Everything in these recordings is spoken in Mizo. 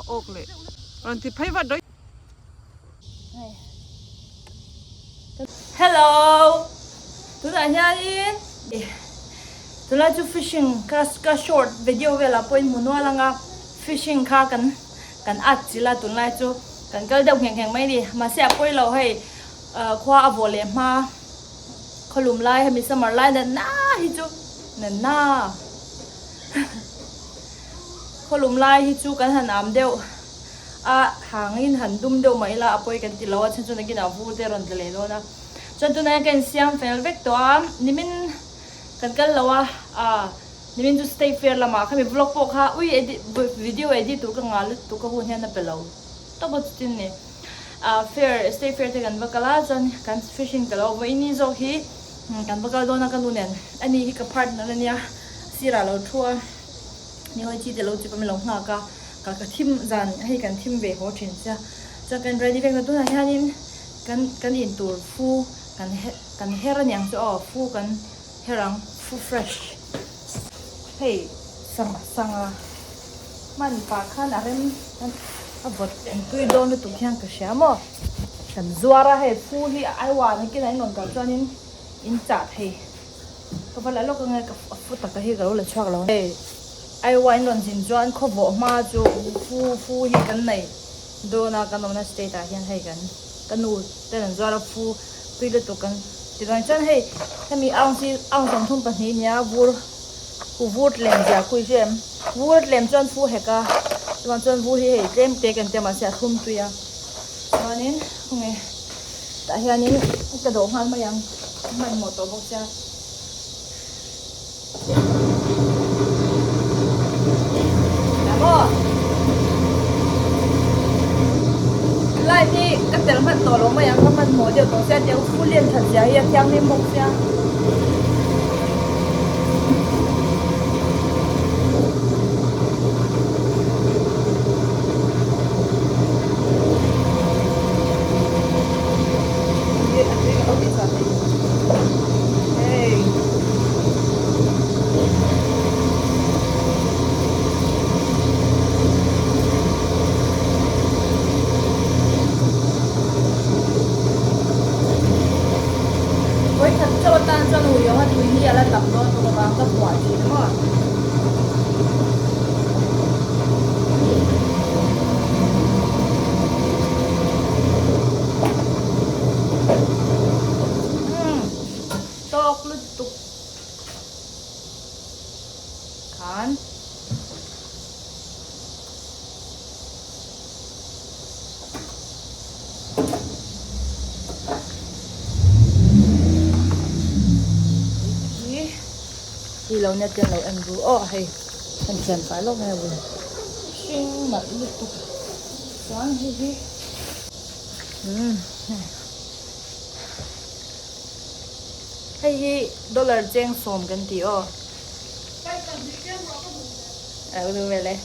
awk leh rawn ti phei vat rawih. Hello tunah hianin tunlai chu fishing ka ka short video velah pawhin hmu nual anga fishing kha kan kan at chilh a tunlai chu kan kal deuh nghek nghek mai a ni mahse a pawi lo hei khua a vawh leh hma khawlum lai hemi summer lai natna hi chu natna khawlum lai hi chu kan han am deuh. A hangin han dum deuh mah ila a pawi kan ti lo a, chhan chu nakinah vur te a rawn tla leh dawn a. Chuan tunah hian ka insiam fel vek tawh a, nimin kan kal lo a, ah nimin chu state fair lamah khami vlog pawh kha ui edit video edit tur ka nghah lutuk ka hun hian a pe lo tawp a chutin ni. Ah fair state fair te kan va kal a chuan kan fishing ta lo a, vawiin ni zawk hi kan va kal dawn a ka nu nen ani hi ka partner ania sirah a lo thu a, ni hawi chi te lo chip a min lo nghak a. Ka ka thim zan hei kan thim ve haw thin sia chuan kan ready vek na tunah hianin kan kan in tur fu kan kan her aniang chu aw fu kan her ang fu fresh hei sangha sangha hman pah khan a rem a vawt an tui dawn lutuk hian ka hria maw kan zuar a hei fu hi a aiwa nakinah in rawn kal chuanin in chah thei ka va la lawk ange ka fu taka hi ka lo la chhuak lo hei. Aiwa in rawn zin chuan khawvawh hma chu fu fu hi kan nei dawn a, kan awmna state ah hian hei kan ka nu ten an zuar a fu tui lutuk kan ti dawn chuan hei hemi ounce hi ounce 32 a nia vur hu vur tlem zia khu i hria em vur tlem chuan fu hek a chuvang chuan vur hi hei tlem te kan tia mahse a thlum tui a chuanin khawnge tah hianin ka dawh nghal mai ang hmanhmawh tawh bawk sia. Light hi ka tel hman tawh lo mai ang ka hmanhmawh deuh tawh sia tiang full lian that zia hi a thianghlim bawk sia. Vawikhat chauh atan chuan ui anga tui hi a la tam dawn bawk avang ka phuah thin maw. Tawk lutuk khan hi hi lo nia ten lo en ru aw hei kan thian fai lawk mai a bul hring nalh lutuk chuan hei hi umm hei. Hei hi dollar cheng sawm kan ti aw. A lo duh vel e.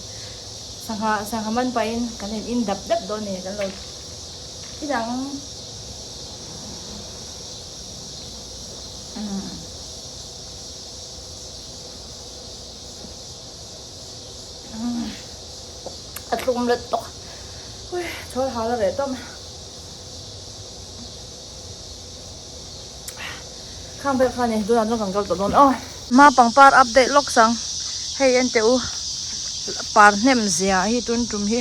Sangha sangha man pahin kan in in dap dap dawn a ni kan lo ti dang. A tlum let tawk. Ui chhawl hal a reh tawp. Khang vel kha ni tunah chuan kan kal tawh dawn aw. Ma pangpar update lawk sang hei en teh u par hnem zia hi tun tum hi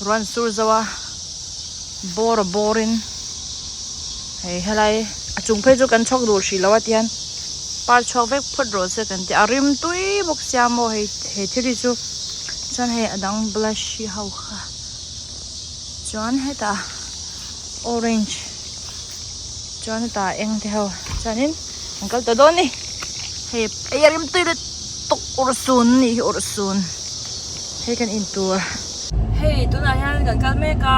ruan sur zo a bawr a bawr in hei helai a chung phei chu kan chhawk duh hrih lo a tihian par chhuak vek phawt rawh se kan ti a rim tui bawk sia maw hei he thil hi chu chuan hei a dang blush hi ho kha chuan hetah orange chuan hetah eng te ho chuanin an kal ta dawn a ni hei ei a rim tui lutuk urhsun a nih hi urhsun hei kan in tur. Hei tunah hian kan kal mek a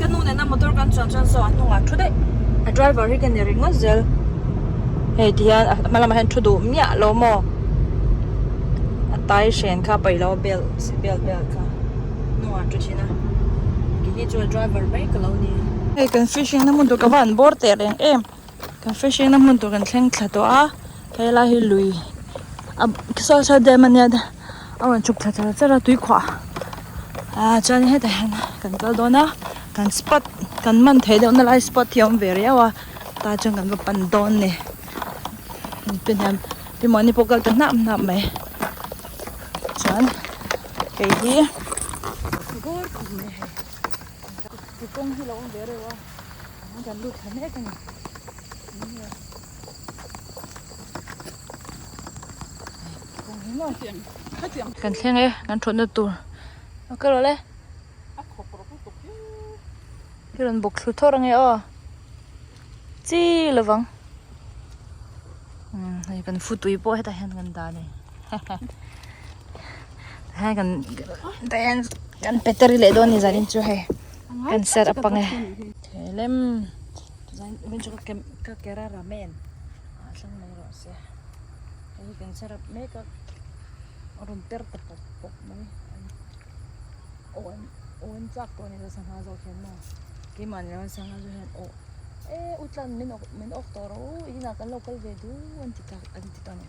ka nu nena motor kan chuan chuan saw a hnungah thu daih a driver hi ka ni ringawt zel hei ti hian a hma lamah hian thu duh miah lo maw a tai hren kha a paih lo a belt seat belt belt kha. hnungah thu thin a kei hi chu a driver mai ka lo ni. Hei kan fishing na hmun tur ka va han bawr teh reng em kan fishing na hmun tur kan thleng thla tawh a helai hi lui a saw saw dam ania a rawn chhuk thla char char a tui khuah. Ah chuan hetah hian kan kal dawn a kan spot kan man theih deuh na lai spot hi a awm ve riau a tah chuan kan va pan dawn a ni pen hian pi mahni pawh kal ta hnap hnap mai chuan kei hi goal khawp mai hei kawng hi lo awm ve reuh a kan lut thla mek a ni. Kan thleng e kan thutna tur a ka rawh le i rawn bawk thlu thawr ange aw chi lovang umm hei kan futui pawh hetah hian kan dah a ni hian kan tah hian kan battery leh dawn a ni zanin chu hei kan set up ange thelem. Ka kera ramen a thleng mai rawh se hei hi kan set up mek a a rawn per ta pawp pawp mai aw an aw an chak tawh a ni lo sangha zawk hian maw keimah ni lo an sangha zawk hian aw e u tlan min awk min awk tawh rawh u inah kan lo kal ve duh an ti tak an ti tawh a ni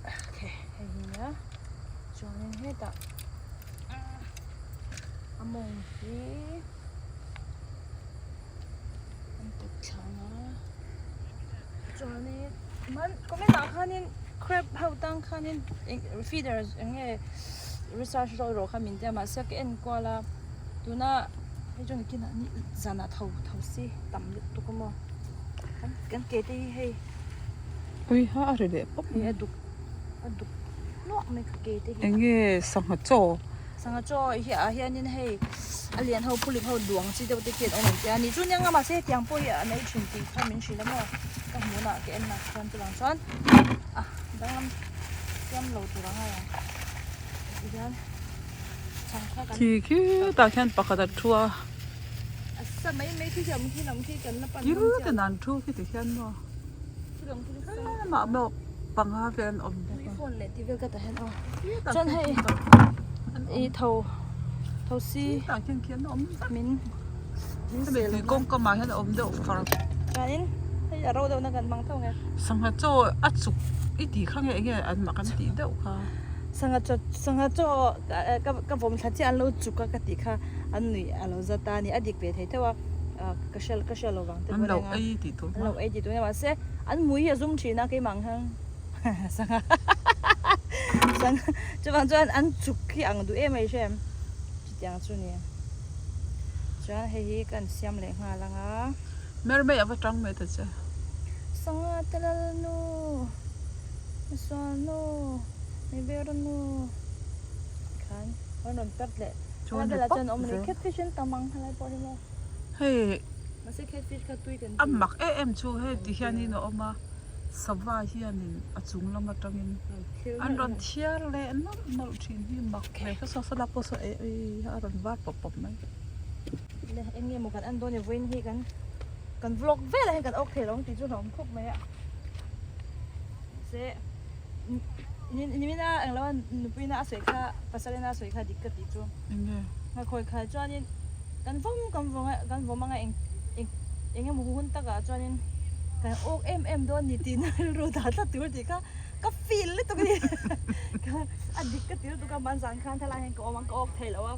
okay hei hi nia chuanin hetah a mawng hi. An kut thlang a chuanin man comment ah khanin crab ho tang khanin eng feeder eng nge research rawh rawh kha min tia mahse ka en kual a tuna hei chuan kinah ni zanah tho tho si tam lutuk a maw kan kan ke te hi hei ui ha a ri leh pawp hei a duk a duk nuak mai ka ke te hi eng nge sangha chaw. Sangha chaw hi ah hianin hei a lian ho phulik ho duang chi deuh te khi an awm ang tia ni chu nia nga mahse hetiang pawh hi an ei thin tih kha min hrilh a maw ka hmunah ka en nak chuan chuvang chuan ah danglam siam lo tur ang a tihian chhang kha kan Khi khi tah khian pakhat a thu a a sa mai mai khi lam khi lam khi kan la pan Kil ten an thu khi ti hian maw Tlem ah maw panga vel an awm bawk a. Phone leh tih vel ka tah hian aw. Chuan hei i tho tho si tah khian khian a awm vek. Min min Hemi tui kawng kamah hian a awm deuh far. Chuanin hei a ro deuhna kan hmang tho nge. Sangha chaw a chuk i tih kha nge enge an mah kan tih deuh kha. Sangha chaw sangha chaw ka ka vawm thla chiah an lo chuk a ka tih kha an nuih a lo za ta a ni a dik ve thei theuh a. Ka hria ka hria lo vang te An lo ei tih tur An lo ei tih tur nia mahse an mui hi a zum thin a keimah ang hian sangha sangha chuvang chuan an chuk hi ang duh em mai hre em chutiang chu ni chuan hei hi kan siam leh nghal ang a. Mermei a va tang mai ta che. Sangha te lal nu sual nu mi ber nu khan an rawn pet leh Chuan helai velah chuan awm a ni catfish an tam ang helai pawh hi maw. Hei a mak em em chu hei ti hianin a awm a sava hianin a chung lam atangin an rawn thiar leh nawlh nawlh thin hi mak ve ka saw saw la pawh saw eh eh a rawn var pawp pawp mai. Le eng nge maw kan en dawn ni vawiin hi kan kan vlog velah hian kan awk thei lo ang tih chu hlauhawm khawp mai a mahse nimina englo a nupuina a sawi kha pasalina a sawi kha dik ka tih chu. Eng nge? Ngakhawi khai chuanin kan vawm kan vawng a kan vawm anga eng eng eng emaw hun takah chuanin kan awk em em dawn ni tihna rilru dah tlat tur tih kha ka feel lutuk a ni a dik ka ti lutuk a hmanzan khan thalai hian ka awm ang ka awk thei lo a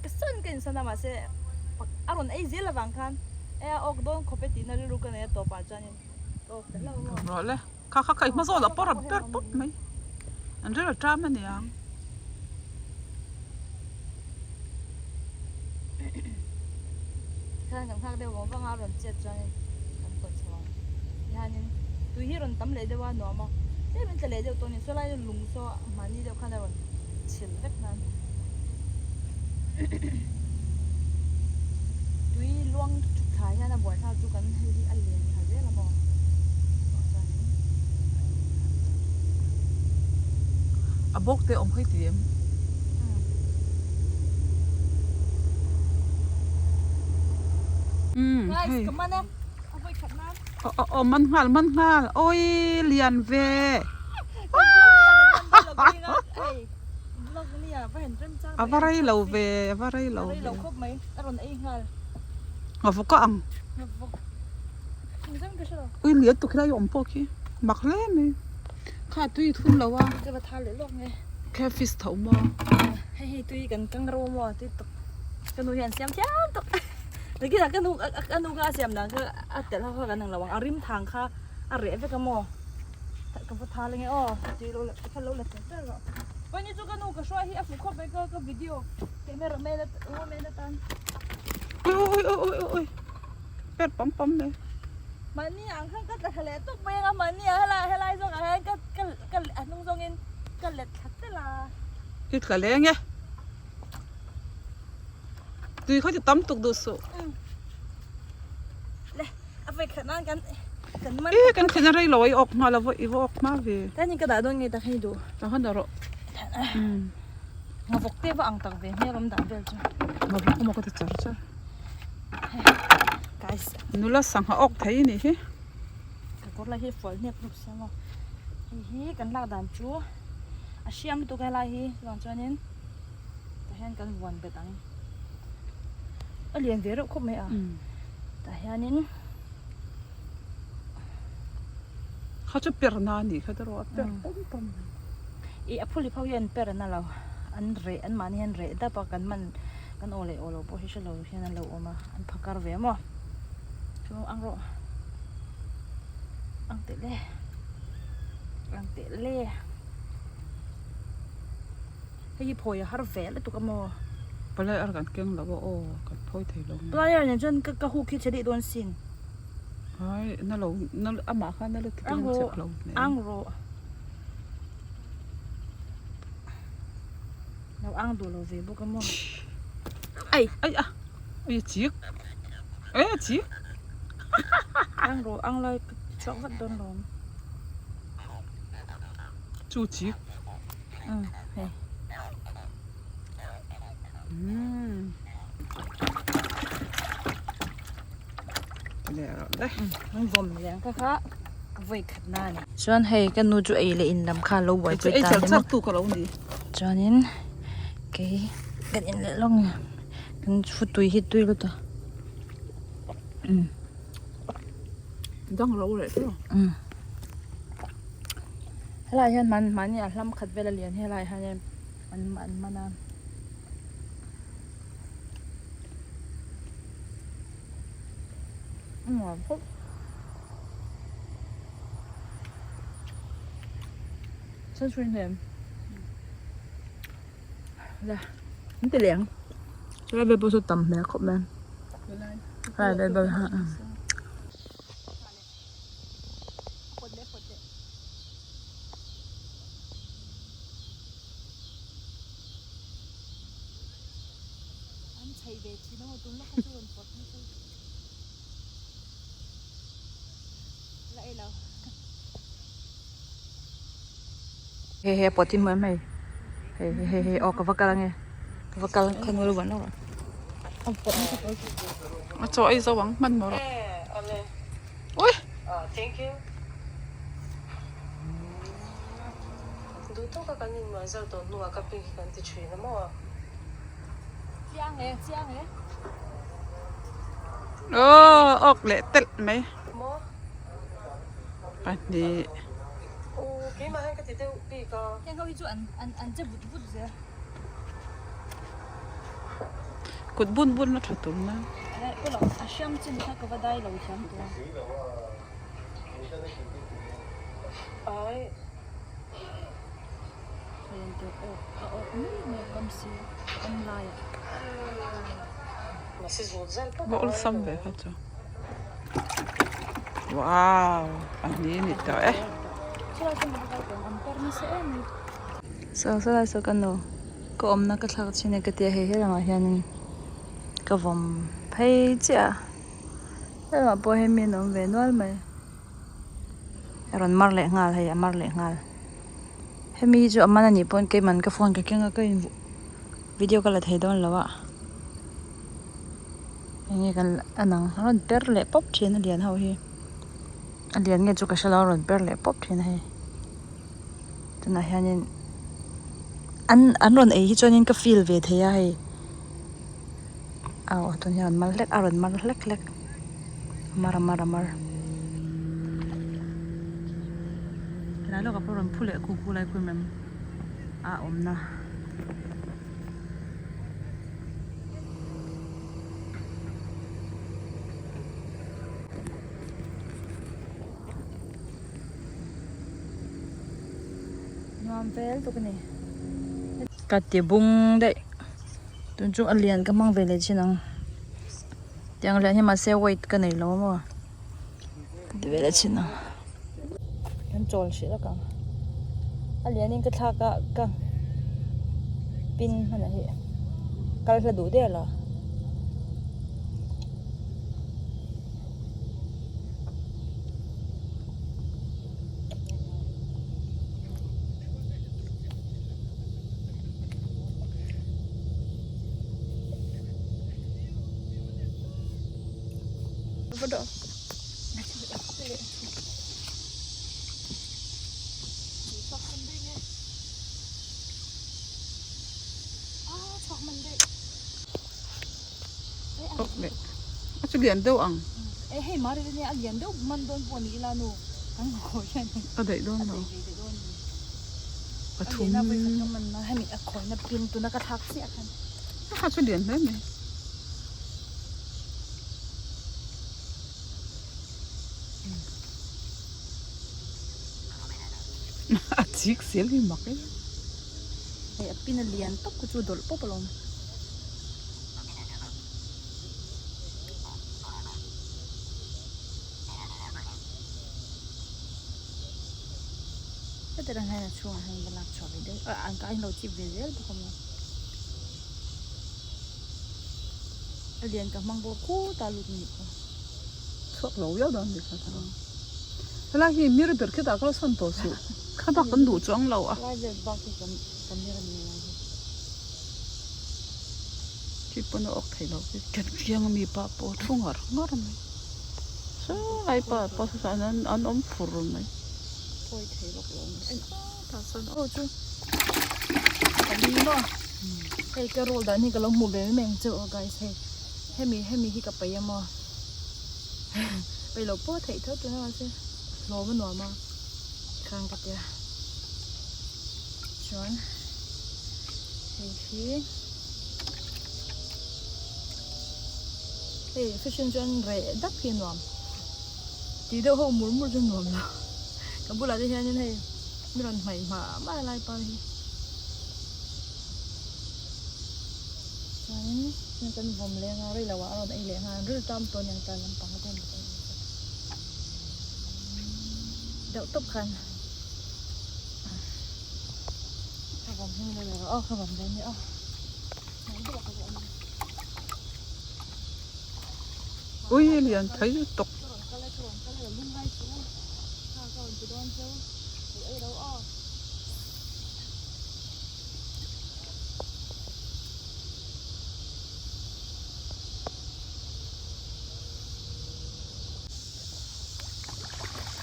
ka sawn ka insawn a mahse a rawn ei zel avang khan e a awk dawn khawp e tihna rilru ka nei a tawpah chuanin ka awk ta hlauh a maw. Rawh le kha kha kha i hma zawh loh pawh a rawn per pawp mai an rilru ṭam a niang. Khan kan nghak deuh vang vang a rawn chet chuanin kan pawt chho ang tihianin tui hi rawn tam leh deuh a nuam a tlem in tla leh deuh tawh a ni saw lai lung saw mahni deuh khan a rawn chhil vek nan tui luang chhuk thla hian a buaithlak chu kan hei hi a len thla zel a maw chuanin a bawk te awm phei tih em? Guys, ka man e. A vawi khat nan. Aw aw man nghal man nghal awi lian ve. A va rei lo ve a va rei lo ve. A vawk a ang. Ui lian tuk hi lai awm pawh khi mak hle mai. Kha tui thun lo a. Catfish tho maw? Hei hi tui kan kang ro maw tui tuk ka nu hian siam thiam tuk nakinah ka nu ka nu kha a siam dan kha a telh ho kha kan ang lo ang a rim thang kha a reh vek a maw ka va thal ange aw tui lo kha lo la tel tel rawh pawh chu ka nu ka hruai hi a fuh khawp mai ka ka video camera man man atan ui ui ui ui ui per pam pam mai mahni ang khan ka tla thla leh tawp mai anga mahni ah helai helai zawngah hian ka ka ka a hnung zawngin ka let thla tel a. I tla leng e. Tui kha ti tam tuk duh suh. Le a vawi khat nan kan kan man. E kan thlen a rei lo a i awk hma lo va i va awk hma ve. Tani ka dah dawn nge tak hei duh. Ta han dah rawh. Ngavawk te va ang tak ve hmel awm dah vel chu. Ngavawk emaw ka ti char char. Guys. Nula sangha awk thei a nih hi. Ka kawr lai hi fual hnep hnep sia maw. Hei hi kan lak dan chu a hriam lutuk helai hi chuvang chuanin tah hian kan vuan bet ang. A lian ve reuh khawp mai a. Tah hianin Kha chu per na a nih kha te rawh a per pawm pawm mai. Ih a phuli pho hi an per na lo an reh an mahni hian reh dap a kan man kan aw leh aw lo pawh hi hre lo hian an lo awm a an phakar ve maw chu ang rawh ang teh le ang teh le hei hi phawi a har ve lutuk a maw. Plier kan keng lo a aw kan phawi thei lo. Plier nen chuan ka hook hi chhe daih dawn sin. Ai na lo na amah kha na lutuk in an chep lo nen. Ang rawh Lo ang duh lo ve bawk a maw. Ai ai a ai a chik ai a chik. Ang rawh ang lai ka chhuak vat dawn lawm. Chu chik. Umm hei. Umm. Chuan hei ka nu chu ei leh in lam kha alo buaipui ta a ni maw chuanin kei kan in leh lawk nge kan futui hi tui lut a helaiah hian mahni ah hlam khat vel a lian helaiah hian an man a. Sunscreen hnem la an ti leng helai vel pawh saw tam hmel khawp mai helai vel pawh ha. An chei ve thin a maw tun lawk kha chu rawn pawt nasa la ei lo. Hei hei a pawt hi hmuh em hei hei hei hei aw ka va kal ange ka va kal kha nul buan lawk a pawt nasa tawh a chaw ei zo ang hman maw rawh ui. Duh tawka kan inmuan zauh tawh hnuah ka pin hi kan ti thin a maw? Chiang e, chiang e. Aw, awk leh telh mai. Maw? Pahnih. Aw, keimah hian ka ti deuh bik a. Heng ho hi chu an an an che vut vut zel. Kut bun bun a tha tum na. Eh, pawh lo, a hriam chin kha ka va dai lo thiam tawh a. Ai. Va awlsam ve kha chu wow pahnih a ni tawh e. Saw saw lai saw ka nu ka awmna ka thlak chin e ka tia hei helamah hianin ka vawm phei chiah a helamah pawh hian mi an awm ve nual mai. A rawn mar leh nghal hei a mar leh nghal hemi hi chu a man a nih pawn keiman ka phone ka keng a ka in video ka la thei dawn lo a enge kan a nang a rawn per leh pawp thin a lian ho hi a lian nge chu ka hre lo a rawn per leh pawp thin a hei tunah hianin an an rawn ei hi chuanin ka feel ve thei a hei aw tun hian a rawn mar hlek a rawn mar hlek hlek. Mar a mar a mar. Helai lawkah pawh rawn phu leh ku ku lai khu em em. a awmna. Nuam vel tuk a ni. Ka ti bung daih. Tun chu a lian ka hmang ve leh chin ang. Tiang lian hi mahse weight ka nei lo a maw. Ka ti ve leh chin ang. Kan chawl hrih lawk ang. A lianin ka thlak a ka pin hman ah hi kal hla duh der lo. A chu lian deuh ang. A daih dawn lo. Pathum. A chu lian hle mai. A chik zel hi mak e. Hei a pin a lian tawp khu chu dawlh pawp alawm. Heti reng hian a chhungah hian va lak chhuah ve deuh a an ka inlo chip ve zel bawk a maw. A lian ka hmang bawk khut a lut ni pawh. Chhuak lo viau dawn ni kha thar. Helai hi mir ber khitah kal sawn tawh suh. Kha bak kan duh chuang lo a. Lai vel bak hi kan kan mir a ni lai hi. Khi pawn a awk thei lo khi. Kan chiang a mi pa pawh thu ngar ngar mai. Saw lai pa pawh saw an an awm fur mai. Pawi thei bawk lo ni. Tah chuan aw chu a ni maw. Hei ka roll dan hi ka lo hmuh ve mai ang che aw guys hei. Hemi hemi hi ka paih a maw paih loh pawh theih tho tuna mahse hlawm a nuam a khan ka tia chuan hei hi hei fashion chuan reh dap hi a nuam tih deuh ho mur mur chu nuam lo ka bulah te hianin hei mi rawn hmaih hmah hmah lai pa hi. Chuanin heng kan vawm leng a rei lo ah a rawn ei leh nghal ril tam tawh aniang tan lampang te an rawn ei deuh tawp khan ka vawm hi min lo aw ka vawm dawn nia aw Ui lian thei tawk.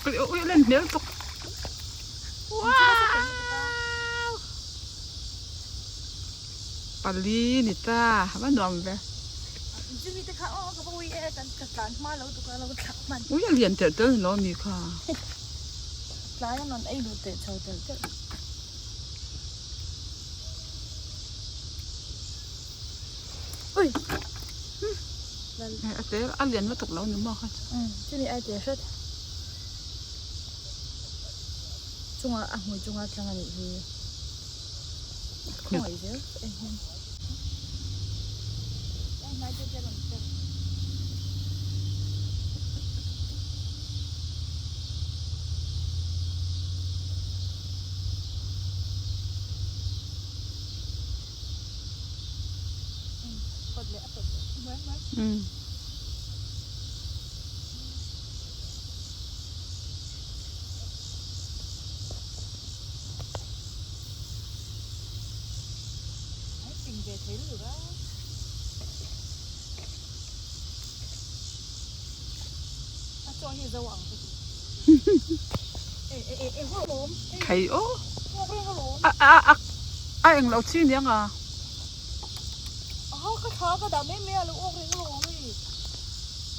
Ui ui lên hmel tuk. Wow! Pali ni ta, va nuam ve. Ui a lian telh telh ni lo mi kha. Ui a te a lian lutuk lo ni maw kha chu. Chumi ai te hret chunga a hmui chunga tlang a nih hi khawngaih zel en hian. Thei aw a a a a eng lo chi aniang a.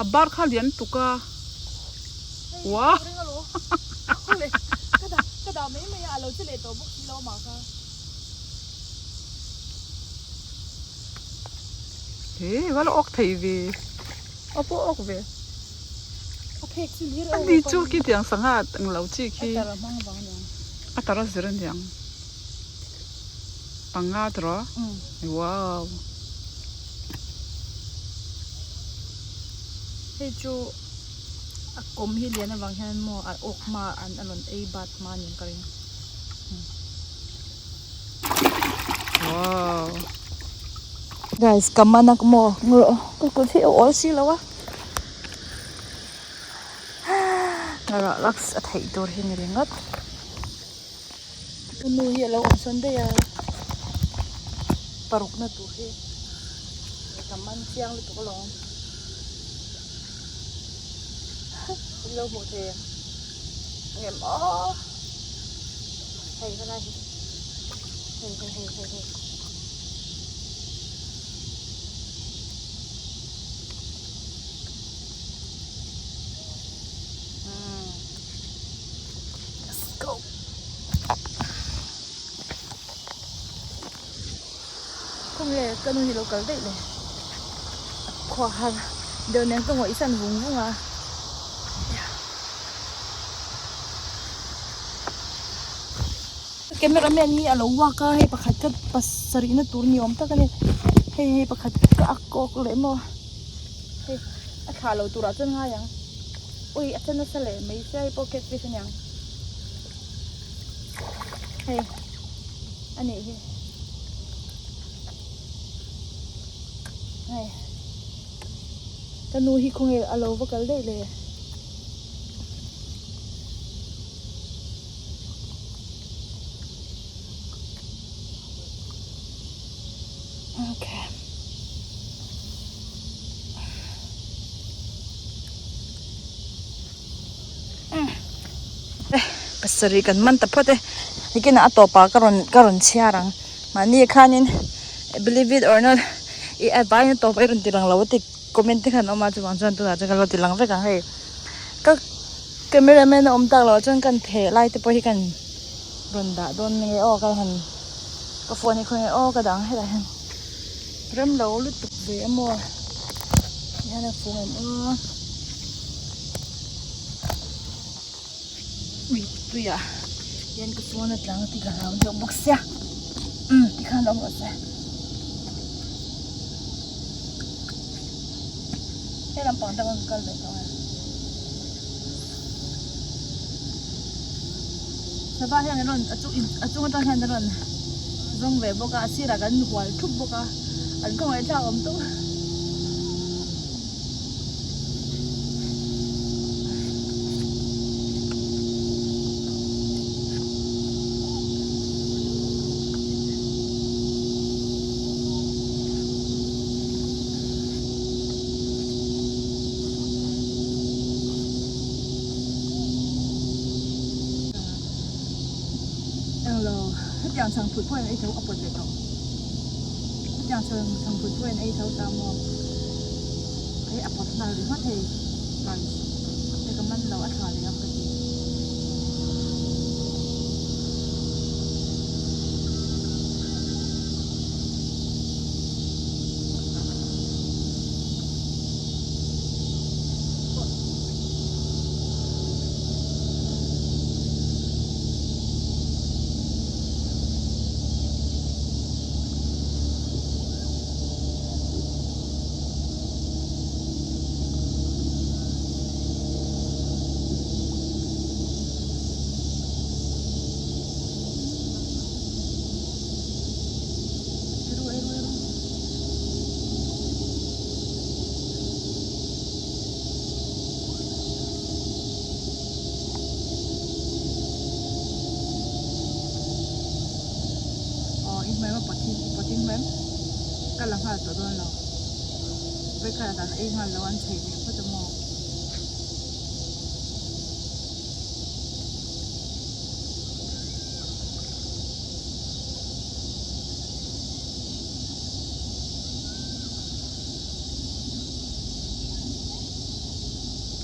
A bar kha lian tuk a wow. He va la awk thei ve a pawh awk ve a ni chu khi tiang sangha ang lo chi khi a tar a zir aniang panga tawh wow. Hei chu a kawm hi lian avang hian maw a awk hma an a rawn ei bat hma aniang ka ring. Wow. Guys ka man a maw ngawrh ka kut hi a awl si lo a ngawrh laks a theih tur hi ni ringawt ka nu hi a lo awm sawn daih a paruk na tur hi ka man chiang lutuk alawm in lo hmuh thei em ngem aw hei helai hi hei hei hei hei hei. Let's go. Khum le ka nu hi lo kal daih le. Khua har deuh nen ka ngawih san vung vung a. Camera man hi a lo walk a hei pakhat ka pasarih na tur ni awm tak a ni hei hei pakhat ka ak kawk leh maw hei a thlah lo turah chuan ngai ang ui a chan nasa leh mai sia hei pawh catfish a niang hei a nih hi hei ka nu hi khawnge a lo va kal daih le. Okay. Pasarih kan man ta phawt e nikinah a tawpah ka rawn ka rawn chhiar ang mahni khanin believe it or not i a vaiin a tawp a i rawn ti lang lo a ti comment te khan awm a chuvang chuan tunah chuan ka lo ti lang vek ang hei ka camera man a awm tak loh chuan kan theh lai te pawh hi kan rawn dah dawn nge aw ka han ka phone hi khawnge aw ka dah ang hetah hian rem lo lutuk ve a maw tihian a fung em aw ui tuiah hian ka phone a tlang tih ka hlau deuh bawk sia umm tikhan awm rawh se he lampang deuh an kal leh tawh a sava hian an rawn a chung a chung atang hian an rawn zawng ve bawk a a sirah kan hual thup bawk a an khawngaih thlak awm tawp. Englo hetiang chhangphut pawh in ei tho a pawt leh tawh hetiang chhangphut pawh in ei tho ta maw hei a pawt nghal ringawt hei guys hei ka man lo a tha leh ang ka ti. Aw i hmel a pawt i pawt in hmel ka la nghal tawh dawn lo vawikhat ah ei nghal lo an chheih leh phawt a maw.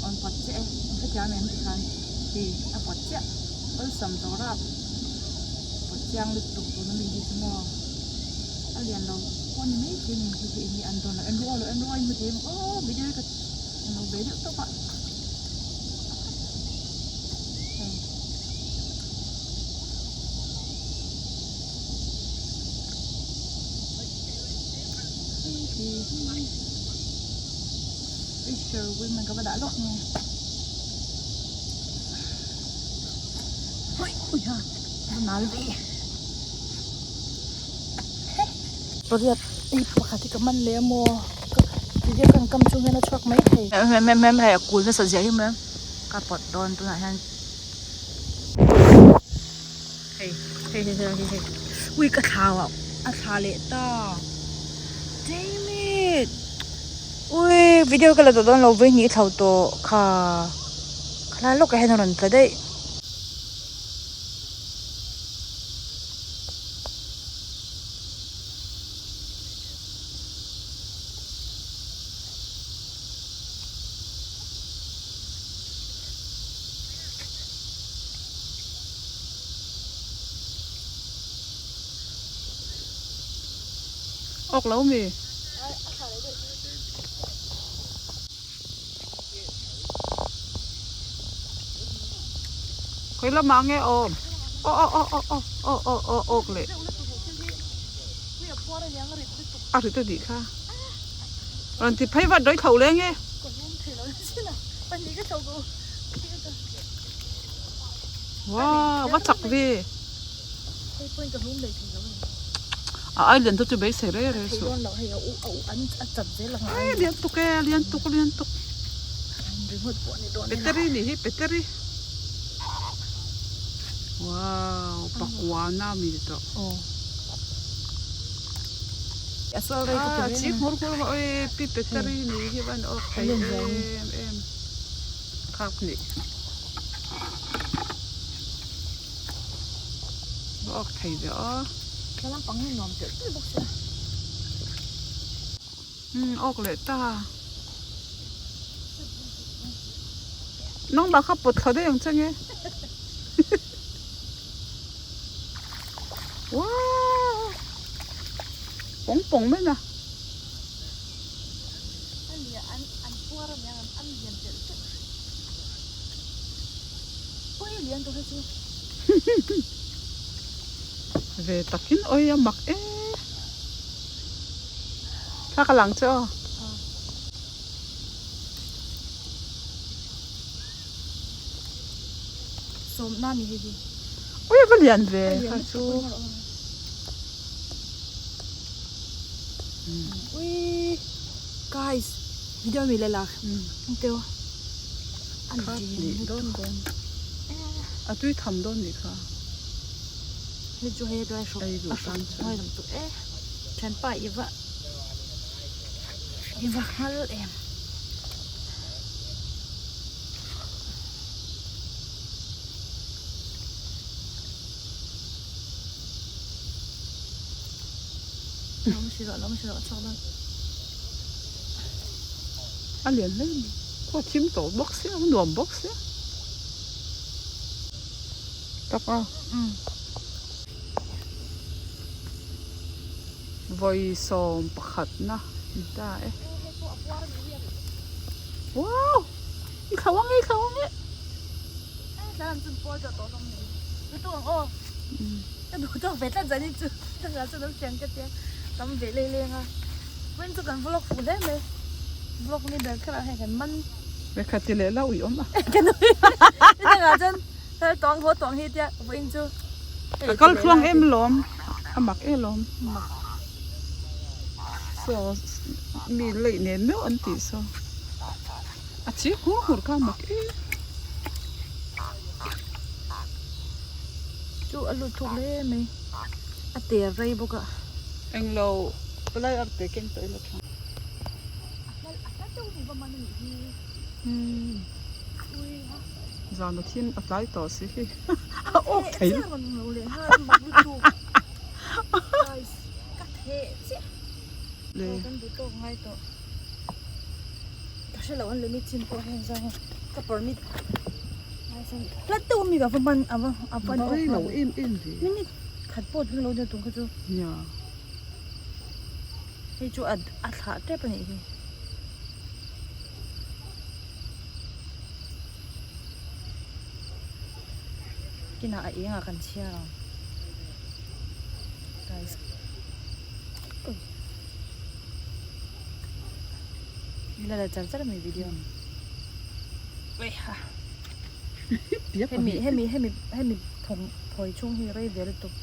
Awn pawt chiah e an hrethiam em tikhan hei a pawt chiah awlsam tawh rap pawt chiang lutuk tuna mi hi chu maw a lian lo. pawh ni mai thei a ni hei hi eng nge an dawn lo en ru aw lo en ru aw in hmu thei em aw video hi ka lo ve deuh tawp a hei. Fisher women ka va dah lawk nge ui ui ha va nal ve pariat ei pakhat hi ka man leh a maw video kan kam chung hian a chhuak mai thei em em em hei a kul nasa zia hi maw ka pawt dawn tunah hian hei hei hei hei hei ui ka thlau a a thla leh ta damn it ui video ka la tawh dawn lo vawihnih thlau tawh kha khalai lawkah hian a rawn tla daih. Awk lo mi. Khawi lamah nge awm? Aw aw aw aw aw aw aw aw awk leh. A rit a nih kha. Rawn ti phei vat dawi tho leng e. Wow, va chak ve. A ai lian te chu beisei rei rei suh. Ei lian tuk e, lian tuk lian tuk. Peteri nih hi peteri. Wow, pakuana mi ni tawh. Ah, chi hmur hmur maw oi pi peteri nih hi van awk thei em em. Khak nih. Va awk thei ve aw. Thla lampang hi nuam telh telh bawk sia. Umm awk leh ta. Nangmah kha pawt thla daih ang che nge. Wow! Pawng pawng mai na. A lian an an puar a niang an lian telh telh. Ui lian tawh hi chu. Ve takin oi a mak e. Thla ka lang che aw. Sawmna ni hei hi. Ui a va lian ve kha chu. Ui guys video mi le lak. Ang teu. An lian dawn dawn. A tui tham dawn nih kha. Hei chu hei dry hrawk a hrawk ngai lam chu e. Thianpa i va i va nghal em. Lo si rawh lo si rawh chhuak dawn. A lian hle mai. Khua thim tawh bawk sia a nuam bawk sia. Tak a. Vawi 11 na ni ta e. Wow! I thlo ang e, i thlo ang e. Vekhat ti leh la ui awm a. Ka kal thluang em lawm a mak e lawm saw mi leih nen meuh an tih saw a chi hur hur kha a mak e. Chu a lut thuk hle mai a ter rei bawk a. Englo palai arte keng tawh ila tha. Zan a thim a tlai tawh si hi a awk thei Rei lo em em ve. Nia. Hei chu a a thlah tep a nih hi. Kinah a eng ah kan chhiar ang guys. Ila la char char mai video. Ui ha. Hemi hemi hemi hemi phawng phawi chhung hi rei ve lutuk.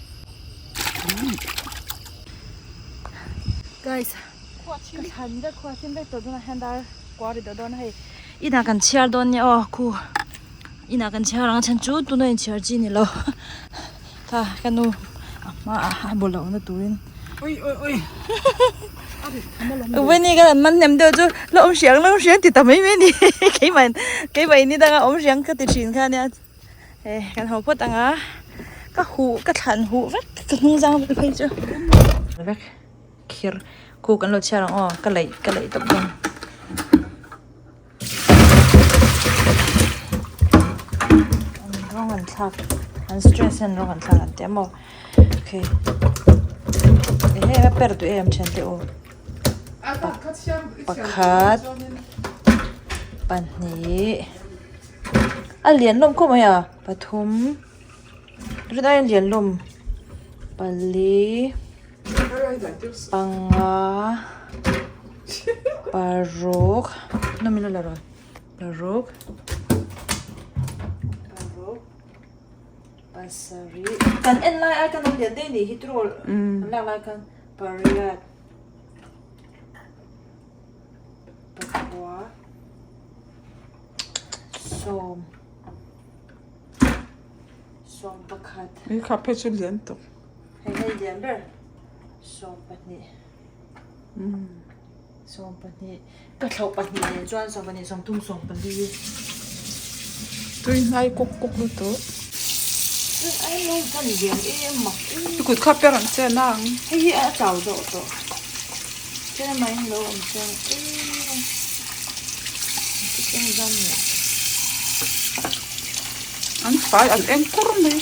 Guys ka thlan vek khua thim vek tawh dawn a hian dar kua ri tawh dawn a hei inah kan chhiar dawn nia aw khu inah kan chhiar ang a chhan chu tuna inchhiar chi ni lo kha ka nu a hmaah a bu lohna turin ui ui ui Vawini ka han man hnem deuh chu la awm hriang la awm hriang ti ta mai mai a ni keimah keimah in nidanga awm hriang ka ti thin kha ania. Hei kan haw phawt ang a ka huh ka thlan huh vek ka hnung zang vel phei chu vek khir khu kan lo chhiar ang aw ka laih ka laih tawp dawn rawng an thlak an stress hian rawng an thlak an ti a maw okay ehe a per duh em thian te u pakhat pahnih. A lian hlawm khawp mai a pathum rin aiin lian hlawm pali panga paruk nawm in a la rawn paruk paruk pasarih kan en lai ai khan a lian daih anih hi tiraw kan lak lai khan pariat pakua. Sawm sawm pakhat. Hei kha phei chu lian tawp. Hei hei lian ber 12. 12 ka thlauh pahnih nen chuan 12 30 14. Tui hnai kawk kawk lutuk. Tui ai lo chuan lian em mak em. I kut kha per ang che na ang. Hei hi a chau deuh tawh. Chen mai lo awm chuan em. An fai an eng kur mai.